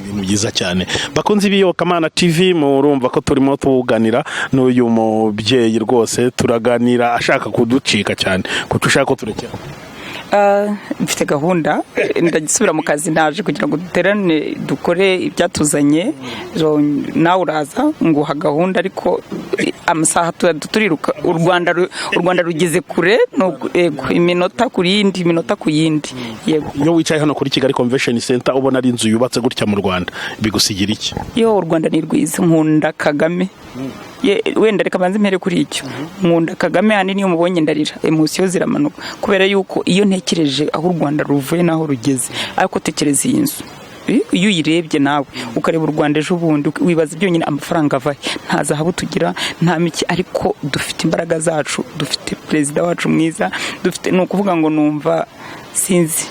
Ibintu byiza cyane. Bakunzi b'Iyobokamana TV, murumva ko turimo tuganira n'uyu mubyeyi. Rwose turaganira ashaka kuducika cyane, kuko ushaka ko turekera. Mfite gahunda, ndagisubira mu kazi. Naje kugira ngo duterane, dukore ibyatuzanye. Nawe uraza nguha gahunda, ariko amasaha turiruka. U Rwanda rugeze kure, yego, iminota ku yindi, iminota ku yindi, yego. Iyo wicaye hano kuri Kigali Convention Center, ubona ari inzu yubatse gutya mu Rwanda, bigusigira iki? Yo, u Rwanda ni rwiza. Nkunda Kagame. Wenda reka banze mpere kuri icyo. Nkunda Kagame. Ahanini iyo mubonye ndarira, émotions ziramanuka, kubera yuko iyo ntekereje aho u Rwanda ruvuye n'aho rugeze. Ariko tekereza iyi nzu, iyo uyirebye nawe ukareba u Rwanda ejo bundi, wibaza byonyine amafaranga avahe? Nta zahabu tugira, nta miki, ariko dufite imbaraga zacu, dufite perezida wacu mwiza, dufite, ni ukuvuga ngo numva sinzi.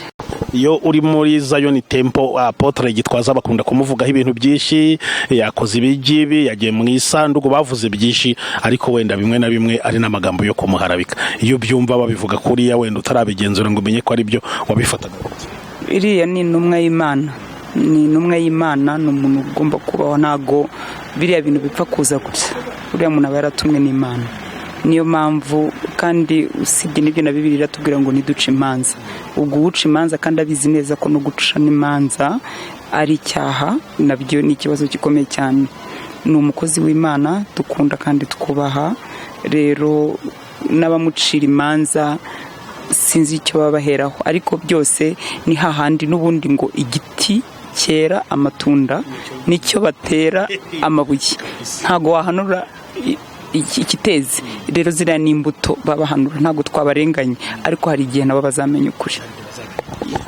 Iyo uri muri Zion Temple, Apôtre Gitwaza bakunda kumuvugaho ibintu byinshi: yakoze ibigibi, yagiye mu isanduku, bavuze byinshi, ariko wenda bimwe na bimwe ari n'amagambo yo kumuharabika. Iyo byumva babivuga kuriya, wenda utarabigenzura ngo umenye ko ari byo, wabifataga gute? Iriya ni intumwa y'Imana, ni intumwa y'Imana, ni umuntu ugomba kubaho. Ntago biriya bintu bipfa kuza gutya. Uriya muntu aba yaratumwe n'Imana, niyo mpamvu. Kandi usibye n'ibyo, na Bibiliya iratubwira ngo ntiduce imanza. Ubwo uwuca imanza kandi abizi neza ko no guca n'imanza ari icyaha, nabyo ni ikibazo gikomeye cyane. Ni umukozi w'Imana dukunda kandi twubaha. Rero n'abamucira imanza sinzi icyo baba baheraho, ariko byose ni hahandi n'ubundi ngo igiti cyera amatunda nicyo batera amabuye. Ntabwo wahanura ikiteze. Rero ziriya ni imbuto babahanura, ntabwo twabarenganye, ariko hari igihe nabo bazamenya ukuri.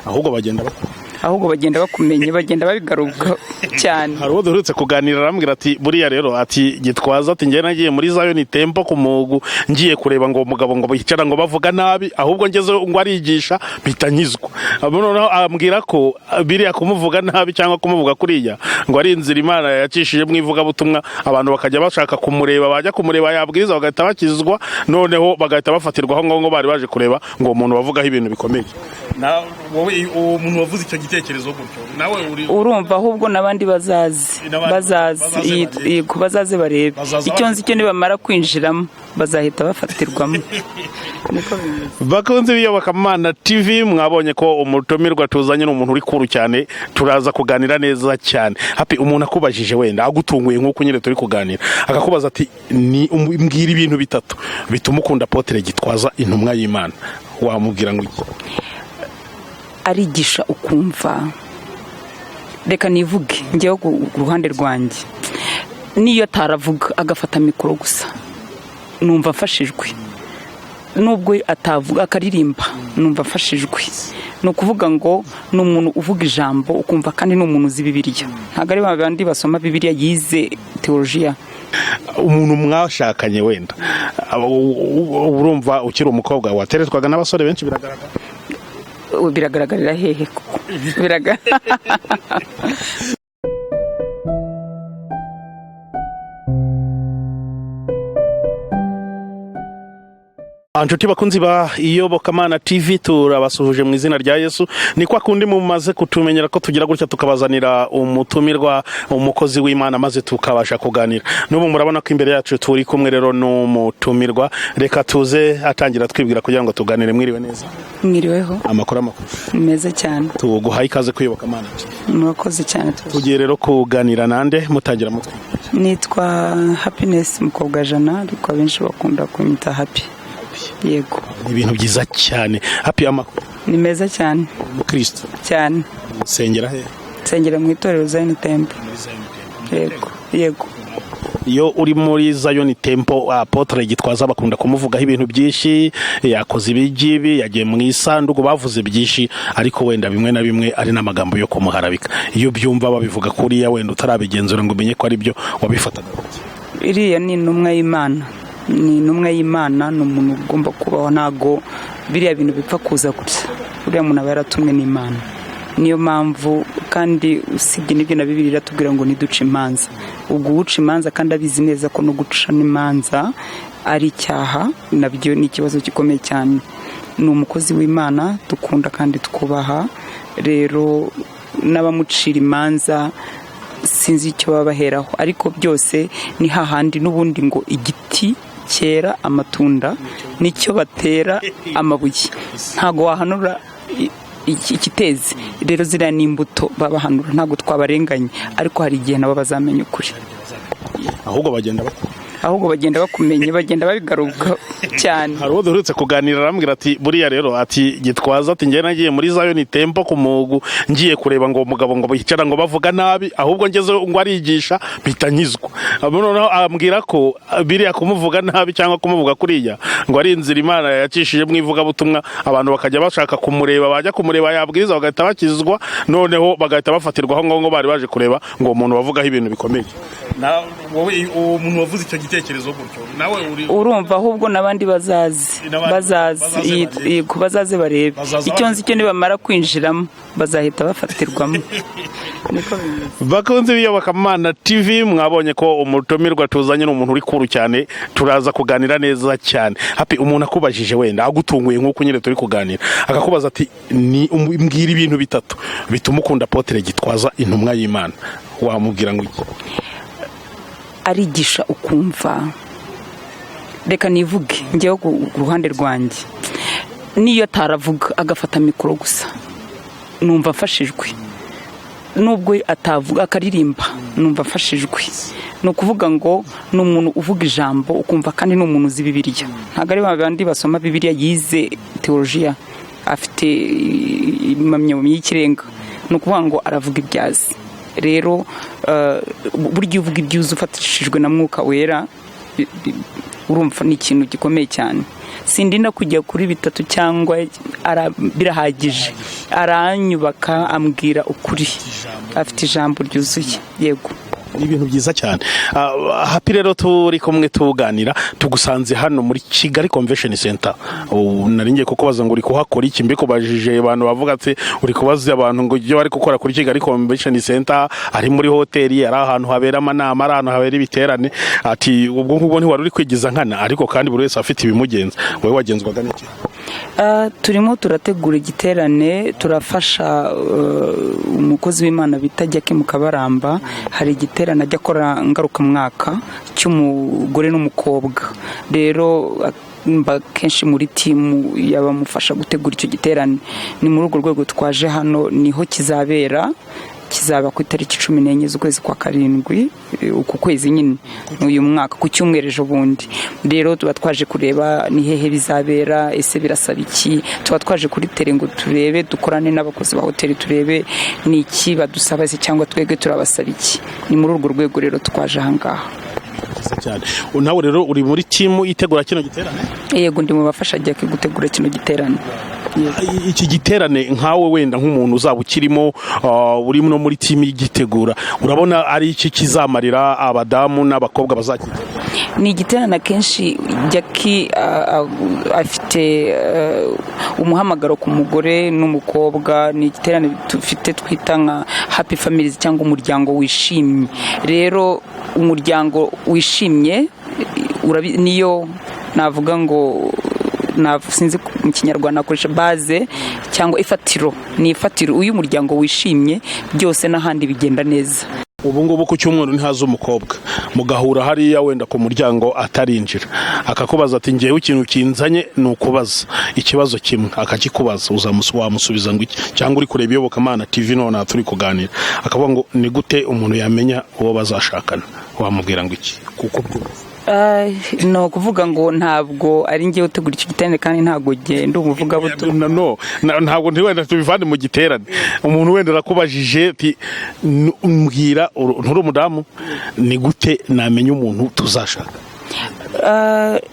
Ahubwo bagenda bakura. Ahubwo bagenda bakumenye, bagenda babigaruka cyane. Hari uwo duherutse kuganira, arambwira ati buriya rero, ati Gitwaza, ati njye nagiye muri Zion Temple ku mugu, ngiye kureba ngo umugabo ngo bicara ngo bavuga nabi, ahubwo ngeze ngo arigisha mpita nkizwa. Abo noneho ambwira ko biriya kumuvuga nabi cyangwa kumuvuga kuriya ngo ari inzira Imana yacishije mu ivugabutumwa, abantu bakajya bashaka kumureba, bajya kumureba yabwiriza bagahita bakizwa, noneho bagahita bafatirwa aho ngaho ngo bari baje kureba ngo uwo muntu bavugaho ibintu bikomeye. Na wowe, uwo muntu wavuze icyo gitekerezo gutyo, nawe uri Urumva, ahubwo n'abandi bazaze. N'abandi bazaze. Bazaze barebe. Yego, bazaze barebe. Bazaza. Icyo nzi cyo, nibamara kwinjiramo bazahita bafatirwamo, niko bimeze. Bakunzi b'Iyobokamana TV, mwabonye ko umutumirwa tuzanye ni umuntu uri cool cyane, turaza kuganira neza cyane. Happy, umuntu akubajije, wenda agutunguye nk'uko nyine turi kuganira, akakubaza ati ni mbwira ibintu bitatu bituma ukunda Apôtre Gitwaza, intumwa y'Imana, wamubwira ngo iki? Arigisha ukumva. Reka nivuge njyewe ku ruhande rwanjye, niyo ataravuga agafata mikoro gusa numva mfashijwe. Nubwo atavuga akaririmba numva mfashijwe. Ni ukuvuga ngo ni umuntu uvuga ijambo ukumva, kandi ni umuntu uzi Bibiliya, ntabwo ari ba bandi basoma Bibiliya, yize teolojiya. Umuntu mwashakanye, wenda urumva ukiri umukobwa wateretwaga n'abasore benshi, biragaragara. Biragaragarira hehe koko? Biragaragara. Inshuti bakunzi ba Iyobokamana TV, turabasuhuje mu izina rya Yesu. Ni kwa kundi mumaze kutumenyera ko tugira gutya tukabazanira umutumirwa, umukozi w'Imana, maze tukabasha kuganira. N'ubu murabona ko imbere yacu turi kumwe rero n'umutumirwa. Reka tuze atangira twibwira kugira ngo tuganire. Mwiriwe neza? Mwiriweho. Amakuru, amakuru? Ni meza cyane. Tuguhaye ikaze ku Iyobokamana TV. Murakoze cyane. Tugiye rero kuganira nande? Mutangira mutwe. Nitwa Happiness Mukobwa Jana, ariko abenshi bakunda kunyita Happy, yego. Ni ibintu byiza cyane. Happy, amakuru? Ni meza cyane. Umukristo? Cyane. Usengera he? Nsengera mu itorero Zion Temple, yego yego. Iyo uri muri Zion Temple, Apôtre Gitwaza bakunda kumuvugaho ibintu byinshi: yakoze ibigibi, yagiye mu isanduku, bavuze byinshi, ariko wenda bimwe na bimwe ari n'amagambo yo kumuharabika. Iyo byumva babivuga kuriya, wenda utarabigenzura ngo umenye ko ari byo, wabifataga gute? Iriya ni intumwa y'Imana, ni intumwa y'Imana, ni umuntu ugomba kubaho. Ntabwo biriya bintu bipfa kuza gutya. Uriya muntu aba yaratumwe n'Imana, niyo mpamvu. Kandi usibye n'ibyo, na Bibiliya iratubwira ngo ntiduce imanza. Ubwo uwuca imanza kandi abizi neza ko no guca n'imanza ari icyaha, nabyo ni ikibazo gikomeye cyane. Ni umukozi w'Imana dukunda kandi twubaha. Rero N'abamucira imanza sinzi icyo baba baheraho, ariko byose ni hahandi n'ubundi ngo igiti cyera amatunda nicyo batera amabuye. Ntabwo wahanura ikiteze. Rero ziriya ni imbuto babahanura, ntabwo twabarenganye, ariko hari igihe nabo bazamenya ukuri. Ahubwo bagenda bakura. Ahubwo bagenda bakumenye, bagenda babigaruka cyane. Hari uwo duherutse kuganira, arambwira ati buriya rero, ati Gitwaza, ati njye nagiye muri Zion Temple ku mugu ngiye kureba ngo umugabo ngo bicara ngo bavuga nabi, ahubwo ngeze ngo arigisha mpita nkizwa. Noneho ambwira ko biriya kumuvuga nabi cyangwa kumuvuga kuriya ngo ari inzira Imana yacishije mu ivugabutumwa, abantu bakajya bashaka kumureba, bajya kumureba yabwiriza bagahita bakizwa, noneho bagahita bafatirwa aho ngaho ngo bari baje kureba ngo uwo muntu bavugaho ibintu bikomeye. Wowe uwo muntu wavuze icyo gitekerezo gutyo, nawe uri Urumva, ahubwo n'abandi bazaze. N'abandi bazaze. Bazaze barebe. Yego, bazaze barebe. Bazaza. Icyo nzi cyo, nibamara kwinjiramo bazahita bafatirwamo, niko bimeze. Bakunze b'Iyobokamana TV, mwabonye ko umutumirwa tuzanye ni umuntu uri cool cyane, turaza kuganira neza cyane. Happy, umuntu akubajije, wenda agutunguye nk'uko nyine turi kuganira, akakubaza ati ni mbwira ibintu bitatu bituma ukunda Apôtre Gitwaza, intumwa y'Imana, wamubwira ngo iki? Arigisha ukumva. Reka nivuge njyewe ku ruhande rwanjye, niyo ataravuga agafata mikoro gusa numva mfashijwe. Nubwo atavuga akaririmba numva mfashijwe. Ni ukuvuga ngo ni umuntu uvuga ijambo ukumva, kandi ni umuntu uzi Bibiliya. Ntabwo ari ba bandi basoma Bibiliya, yize teolojiya, afite impamyabumenyi y'ikirenga. Ni ukuvuga ngo aravuga ibyazi. Rero burya uvuga ibyo uzi ufatishijwe na Mwuka Wera, urumva ni ikintu gikomeye cyane. Sindinda kujya kuri bitatu cyangwa birahagije. Aranyubaka, ambwira ukuri, afite ijambo ryuzuye, yego. Ni ibintu byiza cyane. Happy, rero turi kumwe tuganira, tugusanze hano muri Kigali Convention Center. Ubu nari ngiye kukubaza ngo uri kuhakora iki, mbikubajije abantu bavuga ati uri kubaza abantu ngo ibyo bari gukora kuri Kigali Convention Center, ari muri hoteli, ari ahantu habera amanama, ari ahantu habera ibiterane, ati ubwo ngubwo ntiwari uri kwigiza nkana. Ariko kandi buri wese afite ibimugenza. Wowe wagenzwaga n'iki? Turimo turategura igiterane, turafasha umukozi w'Imana bita Jackie Mukabaramba. Hari igiterane ajya akora ngarukamwaka cy'umugore n'umukobwa. Rero mba kenshi muri team y'abamufasha gutegura icyo giterane. Ni muri urwo rwego twaje hano, niho kizabera. Kizaba ku itariki 14 z'ukwezi kwa karindwi, uku kwezi nyine uyu mwaka, ku cyumweru ejo bundi. Rero tuba twaje kureba ni hehe bizabera, ese birasaba iki. Tuba twaje kuri terrain ngo turebe, dukorane n'abakozi ba hoteli, turebe ni iki badusaba se, cyangwa twebwe turabasaba iki. Ni muri urwo rwego rero twaje ahangaha. Byiza cyane. Nawe rero uri muri team itegura kino giterane? Yego, ndi mu bafasha Jackie gutegura kino giterane. Iki giterane, nkawe wenda nk'umuntu uzaba ukirimo, uri no muri team y'igitegura, urabona ari iki kizamarira abadamu n'abakobwa bazakitegura? Ni igiterane akenshi Jackie afite umuhamagaro ku mugore n'umukobwa. Ni igiterane dufite twita nka happy families cyangwa umuryango wishimye. Rero umuryango wishimye niyo navuga ngo sinzi mu Kinyarwanda nakoresha base cyangwa ifatiro. Ni ifatiro. Iyo umuryango wishimye, byose n'ahandi bigenda neza. Ubu ngubu ku cyumweru ntihaza umukobwa mugahura hariya wenda ku muryango atarinjira, akakubaza ati ngewe ikintu kinzanye ni ukubaza ikibazo kimwe, akakikubaza, wamusubiza ngo iki? Cyangwa uri kureba Iyobokamana TV none turi kuganira, akavuga ngo ni gute umuntu yamenya uwo bazashakana, wamubwira ngo iki kuko byumva? Ni ukuvuga ngo ntabwo ari njyewe utegura icyo giterane, kandi ntabwo genda umuvugabutumwa. No, ntabwo ntiwenda tubivane mu giterane. Umuntu wenda arakubajije ati mbwira, nturi umudamu, ni gute namenya umuntu tuzashaka?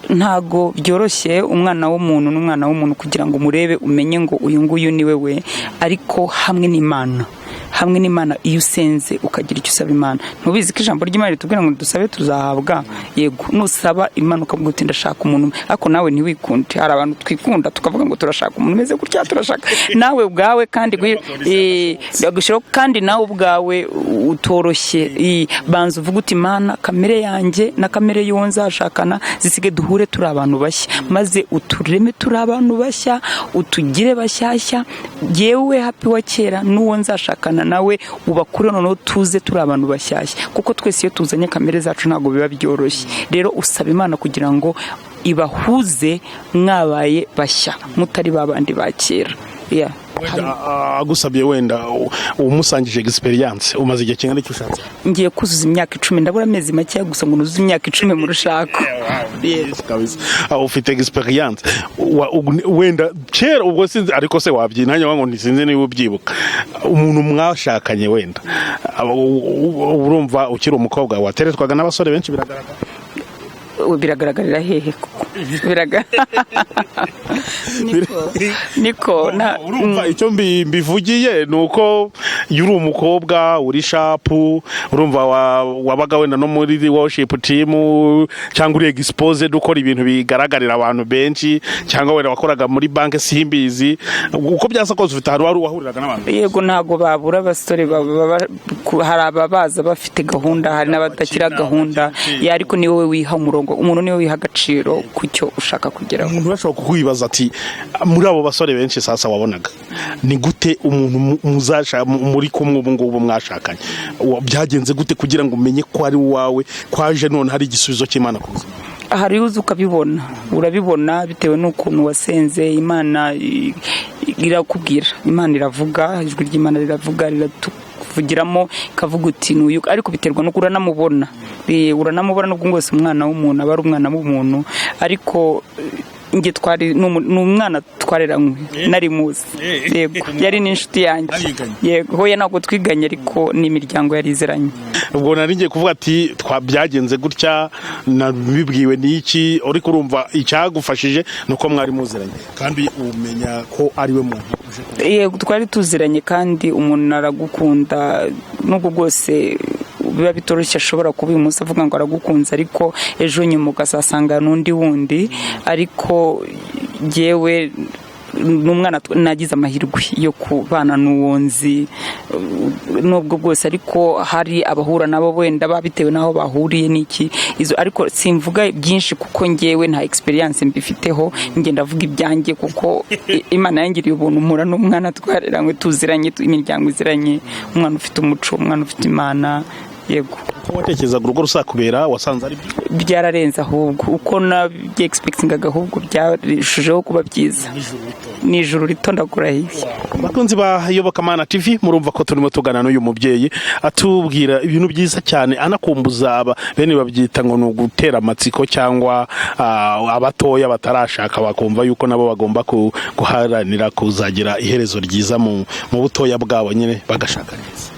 Ntabwo byoroshye. Umwana w'umuntu n'umwana w'umuntu kugira ngo umurebe umenye ngo uyu nguyu ni we we, ariko hamwe n'Imana, iyo usenze ukagira icyo usaba Imana, ntubizi ko ijambo ry'Imana ritubwira ngo dusabe tuzahabwa? Yego, nusaba Imana ukavuga uti ndashaka umuntu, ariko nawe ntiwikunde. Hari abantu twikunda tukavuga ngo turashaka umuntu umeze gutya, turashaka nawe ubwawe kandi bagushyiraho, kandi nawe ubwawe utoroshye. Banza uvuge uti Imana, kamere yanjye na kamere y'uwo nzashakana zisige, duhure turi abantu bashya, maze utureme turi abantu bashya, utugire bashyashya, yewe Happy wa kera n'uwo nzashakana. nawe ubakure, noneho tuze turi abantu bashyashya, kuko twese iyo tuzanye kamere zacu ntabwo biba byoroshye. Rero usaba Imana kugira ngo ibahuze mwabaye bashya, mutari ba bandi ba kera. Yeah. Wenda agusabye, wenda umusangije experience, umaze igihe kingana iki ushatse? Ngiye kuzuza imyaka 10, ndabura amezi makeya gusa ngo nuzuze imyaka 10 mu rushako. Yes, kabisa. Ufite experience. Wenda kera ubwo sinzi, ariko se wabyina ngo ntisinzi niba ubyibuka umuntu mwashakanye. Wenda urumva ukiri umukobwa wateretwaga n'abasore benshi, biragaragara. Biragaragarira hehe koko? Niko na Urumva icyo mbivugiye ni uko iyo uri umukobwa uri sharp, urumva wabaga wenda no muri worship team, cyangwa uri exposed, ukora ibintu bigaragarira abantu benshi, cyangwa wenda wakoraga muri banki, simbizi, uko byasa kose ufite ahantu wari wahuriraga n'abantu. Yego, ntabwo babura abasore, hari ababaza bafite gahunda, hari n'abatagira gahunda ya, ariko ni wowe wiha umurongo, umuntu niwe wiha agaciro ku cyo ushaka kugeraho. Umuntu ashobora kukwibaza ati: muri abo basore benshi sasa wabonaga, ni gute umuntu muri kumwe ubu ngubu mwashakanye, byagenze gute kugira ngo umenye ko ari uwawe, kwaje none hari igisubizo cy'Imana ku buzima? Hari uza ukabibona, urabibona bitewe n'ukuntu wasenze Imana, irakubwira. Imana iravuga, ijwi ry'Imana riravuga, riratuvugiramo, ikavuga uti n'uyu. Ariko biterwa n'uko uranamubona. Uranamubona n'ubwo ngose umwana w'umuntu aba ari umwana w'umuntu, ariko njye twari ni umwana twareranywe, nari muzi. Yego, yari n'inshuti yanjye. Mwariganye? Yego, hoya, ntabwo twiganye, ariko ni imiryango yari iziranye. Ubwo nari ngiye kuvuga ati byagenze gutya, nabibwiwe n'iki, ariko urumva icyagufashije ni uko mwari muziranye kandi umenya ko ari we muntu uje Yego, twari tuziranye, kandi umuntu aragukunda nubwo bwose biba bitoroshye. Ashobora kuba uyu munsi avuga ngo aragukunze, ariko ejo nyuma ukazasanga n'undi wundi. Ariko jyewe ni umwana nagize amahirwe yo kubana n'uwo nzi, nubwo bwose, ariko hari abahura nabo wenda bitewe n'aho bahuriye n'iki izo. Ariko simvuga byinshi kuko ngewe nta experience mbifiteho, njye ndavuga ibyanjye kuko Imana yangiriye ubuntu mpura n'umwana twareranywe, tuziranye, imiryango iziranye, umwana ufite umuco, umwana ufite Imana, yego. Uko watekerezaga urugo rusakubera, wasanze ari byo? Byararenze ahubwo uko nabye expectingaga, ahubwo byarushijeho kuba byiza, ni ijuru rito, ndakurahiye. Bakunzi ba Iyobokamana TV, murumva ko turimo tugana n'uyu mubyeyi, atubwira ibintu byiza cyane, anakumbuza aba bene babyita ngo ni ugutera amatsiko, cyangwa abatoya batarashaka bakumva yuko nabo bagomba guharanira kuzagira iherezo ryiza mu butoya bwabo nyine, bagashaka neza.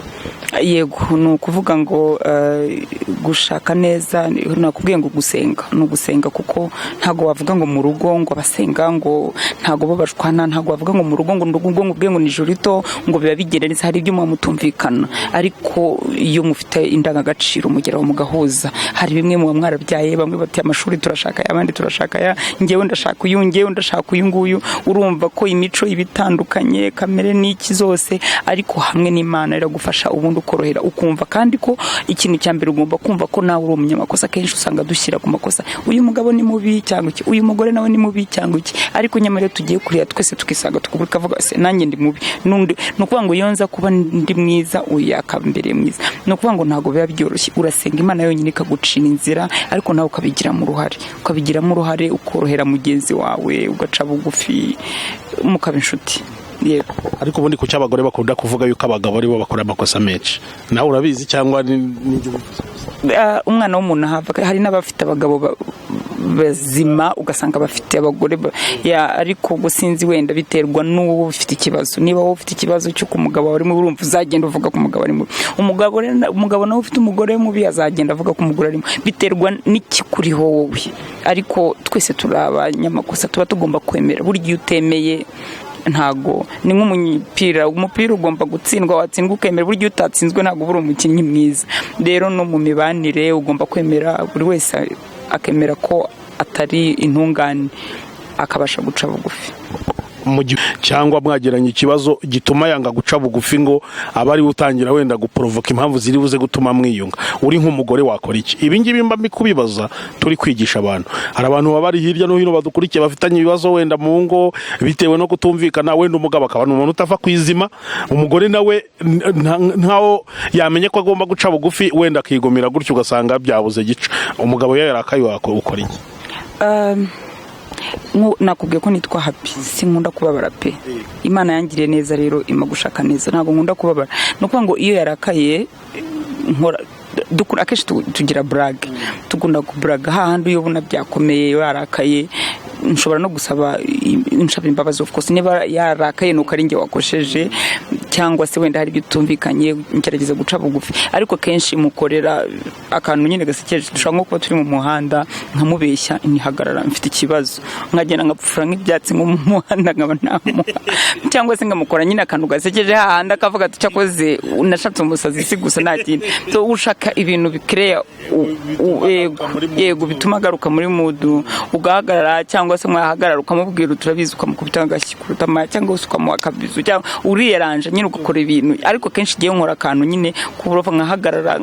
Yego, ni ukuvuga ngo gushaka neza, nakubwiye ngo gusenga ni ugusenga, kuko ntabwo wavuga ngo mu rugo ngo abasenga ngo ntabwo bo bashwana, ntabwo wavuga ngo mu rugo ngo ngo ngo ubwe ngo ni ijuru rito ngo biba bigenda neza. Hari ibyo muba mutumvikana, ariko iyo mufite indangagaciro mugeraho mugahuza. Hari bimwe muba mwarabyaye, bamwe bati amashuri turashaka aya, abandi turashaka aya, njyewe ndashaka uyu, njyewe ndashaka uyu nguyu. Urumva ko imico iba itandukanye, kamere n'iki zose, ariko hamwe n'Imana iragufasha, ubundi ukorohera, ukumva kandi ko ikintu cya mbere ugomba kumva ko nawe uri umunyamakosa. Kenshi usanga dushyira ku makosa, uyu mugabo ni mubi cyangwa iki, uyu mugore nawe ni mubi cyangwa iki, ariko nyamara iyo tugiye kureba twese tukisanga, tukavuga se nanjye ndi mubi n'undi, ni ukuvuga ngo iyo nza kuba ndi mwiza uyu yakambereye mwiza. Ni ukuvuga ngo ntabwo biba byoroshye, urasenga Imana yonyine ikagucira inzira, ariko nawe ukabigiramo uruhare, ukabigiramo uruhare, ukorohera mugenzi wawe, ugaca bugufi, mukaba inshuti, yego. Ariko ubundi kuki abagore bakunda kuvuga yuko abagabo aribo bakora amakosa menshi? Nawe urabizi cyangwa ni ibyo ubivuze? Umwana w'umuntu ahava, hari n'abafite abagabo bazima, ugasanga bafite abagore ya, ariko ubwo sinzi, wenda biterwa n'uwo ufite ikibazo. Niba wowe ufite ikibazo cy'uko umugabo wawe ari mubi, urumva uzagenda uvuga ko umugabo ari mubi. Umugabo nawe ufite umugore mubi azagenda avuga ko umugore ari mubi. Biterwa n'ikikuriho wowe, ariko twese turi abanyamakosa, tuba tugomba kwemera. Burya iyo utemeye, ntago ni nk'umupira, umupira ugomba gutsindwa, watsindwa ukemera. Burya iyo utatsinzwe ntabwo uba uri umukinnyi mwiza. Rero no mu mibanire ugomba kwemera, buri wese akemera ko atari intungane, akabasha guca bugufi. Mu gihe cyangwa mwagiranye ikibazo gituma yanga guca bugufi, ngo aba ari we utangira wenda guporovoka impamvu ziri buze gutuma mwiyunga, uri nk'umugore wakora iki? Ibi ngibi mba kubibaza turi kwigisha abantu. Hari abantu baba bari hirya no hino badukurikiye, bafitanye ibibazo wenda mu ngo bitewe no kutumvikana. Wenda umugabo akaba ni umuntu utava ku izima, umugore nawe ntawo yamenye ko agomba guca bugufi, wenda akigumira gutyo, ugasanga byabuze gica. Umugabo iyo yarakaye ukora iki? Nakubwiye ko nitwa Happy, sinkunda kubabara pe. Imana yangiriye neza rero, ima gushaka neza, ntabwo nkunda kubabara. Ni ukuvuga ngo iyo yarakaye nkora dukura akenshi tugira blague, dukunda kuburaga hahandi. Iyo ubona byakomeye yarakaye, nshobora no gusaba nshaba imbabazi. Of course, niba yarakaye nuko ari njye wakosheje, cyangwa se wenda hari ibyo tutumvikanye, ngerageza guca bugufi. Ariko kenshi mukorera akantu nyine gasekeje. Dushobora nko kuba turi mu muhanda, nkamubeshya ntihagarara, mfite ikibazo, nkagenda nkapfura nk'ibyatsi nko mu muhanda, nkaba namuha, cyangwa se nkamukora nyine akantu gasekeje hahandi akavuga ati: "Cyakoze nashatse umusazi si gusa, nta kindi." So ushaka ibintu bikereya, yego yego, bituma agaruka muri mood, ugahagarara, cyangwa se mwahagarara ukamubwira turabizi, ukamukubita agashyi ku rutama, cyangwa se ukamuha akabizu, cyangwa uriyeranje nyine ugakora ibintu. Ariko kenshi igihe nkora akantu nyine k'uburofa, nkahagarara,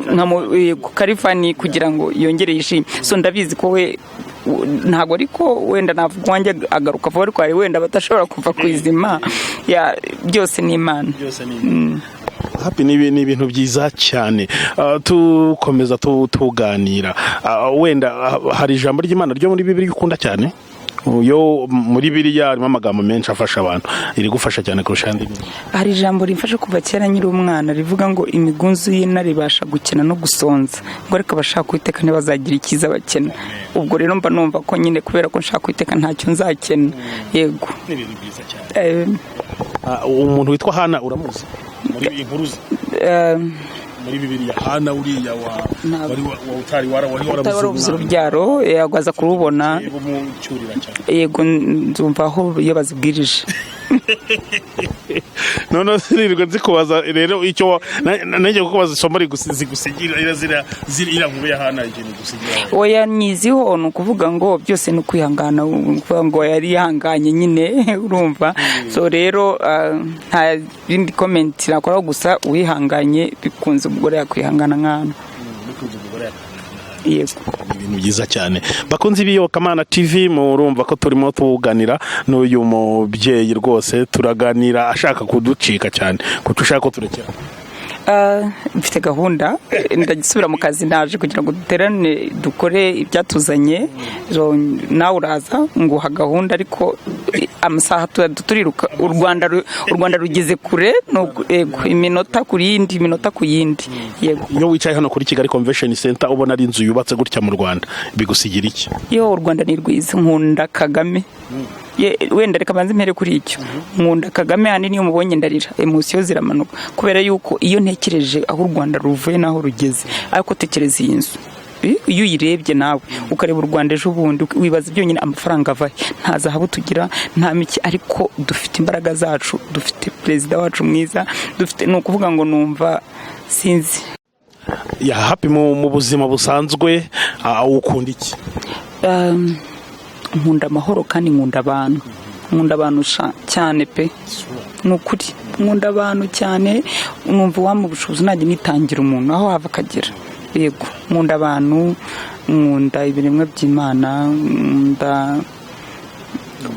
yego, kari funny, kugira ngo yongere yishime. So ndabizi ko we ntabwo, ariko wenda navuga uwanjye agaruka vuba, ariko hari wenda batashobora kuva ku izima. Ya, byose ni Imana. Happy, ni ibintu byiza cyane. Tukomeza tuganira. Wenda hari ijambo ry'Imana ryo muri Bibiliya ukunda cyane? Yo muri Bibiliya harimo amagambo menshi afasha abantu, iri gufasha cyane kurusha andi? Hari ijambo rimfasha kuva kera nkiri umwana, rivuga ngo imigunzu y'intare ibasha gukena no gusonza, ngo ariko abashaka Uwiteka ntibazagira icyiza bakena. Ubwo rero mba numva ko nyine kubera ko nshaka Uwiteka ntacyo nzakena, yego. Ni ibintu byiza cyane. Eh. Umuntu witwa Hana uramuzi muri inkuru ze? Muri Bibiliya, Hana uriya wa Ntabwo. wari utari wari utari warabuze warabuze umwana. Urubyaro, yego, aza kurubona. Umucyurira cyane. Yego, nzumva aho iyo bazibwirije. None nirirwa nzikubaza rero, icyo nanjye kukubaza, isomo zigusigira ira zira zira iriya nkuru ya Hana, ikintu igusigira? Oya, nyiziho. Ni ukuvuga ngo byose ni ukwihangana, ni ukuvuga ngo yari yihanganye nyine, urumva. So rero nta bindi comment nakoraho, gusa uwihanganye bikunze umugore yakwihangana nk'ahantu, yego. Ibintu byiza cyane. Bakunzi b'Iyobokamana TV, murumva ko turimo tuganira n'uyu mubyeyi rwose, turaganira ashaka kuducika cyane. Kuko ushaka ko turekera? Mfite gahunda, ndagisubira mu kazi, naje kugira ngo duterane dukore ibyatuzanye. So, nawe uraza nguha gahunda, ariko amasaha turiruka, u Rwanda rugeze kure, yego, iminota ku yindi, iminota ku yindi, yego. Iyo wicaye hano kuri Kigali Convention Center, ubona ari inzu yubatse gutya mu Rwanda, bigusigira iki? Yo, u Rwanda ni rwiza, nkunda Kagame. Wenda reka banze mpere kuri icyo, nkunda Kagame. Handi niyo mubonye ndarira, émotions ziramanuka, kubera yuko iyo ntekereje aho u Rwanda ruvuye n'aho rugeze. Ariko tekereza iyi nzu, iyo uyirebye nawe ukareba u Rwanda ejo bundi, wibaza byonyine amafaranga avahe? Nta zahabu tugira, nta miki, ariko dufite imbaraga zacu, dufite perezida wacu mwiza, dufite, ni ukuvuga ngo numva sinzi. Ya Happy, mu buzima busanzwe ukunda iki? Nkunda amahoro kandi nkunda abantu, nkunda abantu cyane pe, ni ukuri nkunda abantu cyane. Numva uwampa ubushobozi najya nitangira umuntu aho hava akagera. Yego, nkunda abantu, nkunda ibiremwa by'Imana, nkunda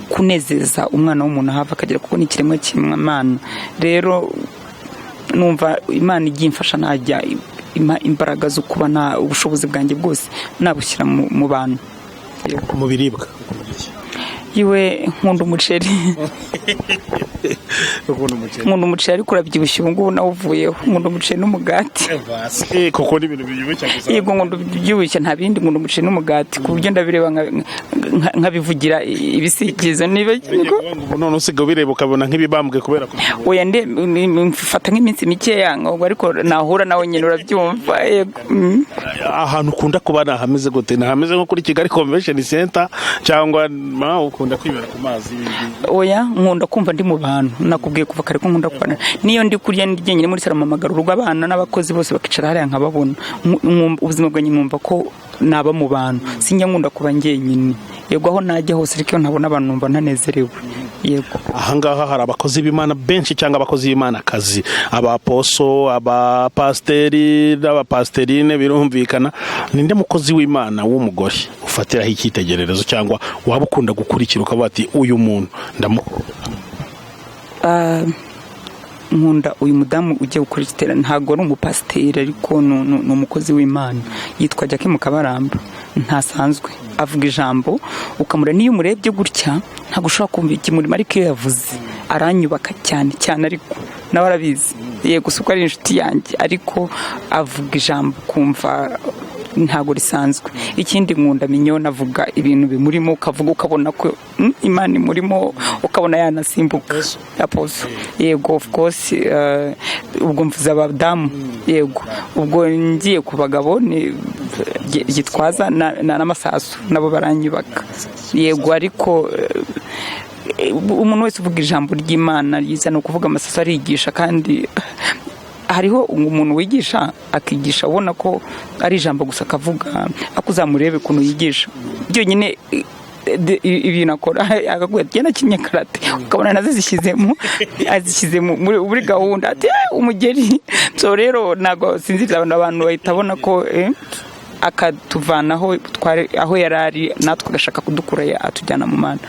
kunezeza umwana w'umuntu aho ava akagera, kuko ni ikiremwa cy'Imana. Rero numva Imana igiye imfasha, najya impa imbaraga zo kuba nta ubushobozi bwanjye bwose nabushyira mu bantu. Yego. Mu biribwa? Iwe, nkunda umuceri. Ukunda umuceri? Nkunda umuceri, ariko urabyibushye ubu ngubu nawe uvuyeho. Nkunda umuceri n'umugati. Kuko ni ibintu bibyibushye gusa. Yego, nkunda ubyibushye, nta bindi, nkunda umuceri n'umugati, ku buryo ndabireba nkabivugira ibisikizo niba Ubu none usigaye ubireba ukabona nk'ibibambwe kubera kubyibuha? Oya, nde mfata nk'iminsi mikeya ngo, ariko nahura nawe nyine urabyumva, yego. Ahantu ukunda kuba ni ahameze gute? Ni ahameze nko kuri Kigali Convention Center, cyangwa ukunda kwibera ku mazi? Oya, nkunda kumva ndi mu bantu. Nakubwiye kuva kare ko nkunda kubana. Niyo ndi kurya ndi jyenyine muri salo, mpamagara urugo, abana n'abakozi bose bakicara hariya nkababona. Ubuzima bwanjye numva ko naba mu bantu, sinjya nkunda kuba njyenyine. Yego, aho najya hose, ariko iyo ntabona abantu numva ntanezerewe. Yego. Ahangaha hari abakozi b'Imana benshi cyangwa abakozi b'Imana kazi, abaposo, abapasiteri n'abapasiterine, birumvikana. Ninde mukozi w'Imana w'umugore ufatiraho icyitegererezo cyangwa waba ukunda gukurikira ukavuga ati: "Uyu muntu ndamukunda"? Nkunda uyu mudamu ugiye gukora igiterane. Ntabwo ari umupasiteri, ariko ni umukozi w'Imana, yitwa Jackie Mukabaramba. Ntasanzwe, avuga ijambo ukamura. N'iyo umurebye gutya ntabwo ushobora kumva ikimurimo, ariko iyo yavuze aranyubaka cyane cyane, ariko nawe arabizi. Yego, si uko ari inshuti yanjye, ariko avuga ijambo ukumva ntabwo risanzwe. Ikindi, nkunda Minyoni, avuga ibintu bimurimo, ukavuga ukabona ko Imana imurimo, ukabona yanasimbuka. Aposo, yego, of course. Ubwo mvuze abadamu, yego. Ubwo ngiye ku bagabo ni Gitwaza n'Amasasu, nabo baranyubaka, yego. Ariko umuntu wese uvuga ijambo ry'Imana ryiza, ni ukuvuga Amasasu arigisha, kandi hariho umuntu wigisha akigisha ubona ko ari ijambo gusa akavuga, ariko uzamurebe ukuntu yigisha byonyine, ibintu akora, akakubwira ati: "Genda karate," ukabona nazo zishyizemo, azishyize muri gahunda, ati: "Umugeri." So rero ntabwo sinziriza abantu, bahita babona ko akatuvanaho twari aho yari ari, natwe agashaka kudukura atujyana mu Mana,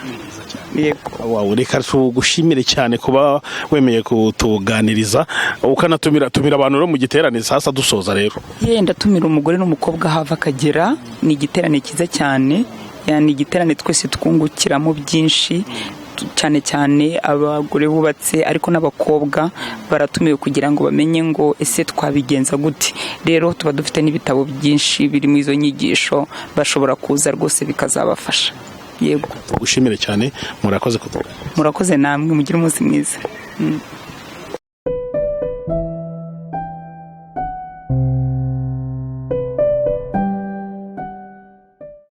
yego. Wawe, reka tugushimire cyane kuba wemeye kutuganiriza ukanatumira. Tumira abantu rero mu giterane sasa dusoza rero. Yenda tumira umugore n'umukobwa hava akagera. Ni igiterane cyiza cyane, ni igiterane twese twungukiramo byinshi, cyane cyane abagore bubatse, ariko n'abakobwa baratumiwe kugira ngo bamenye ngo ese twabigenza gute. Rero tuba dufite n'ibitabo byinshi birimo izo nyigisho, bashobora kuza rwose bikazabafasha, yego. Tugushimire cyane, murakoze kutuganiriza. Murakoze namwe, mugire umunsi mwiza.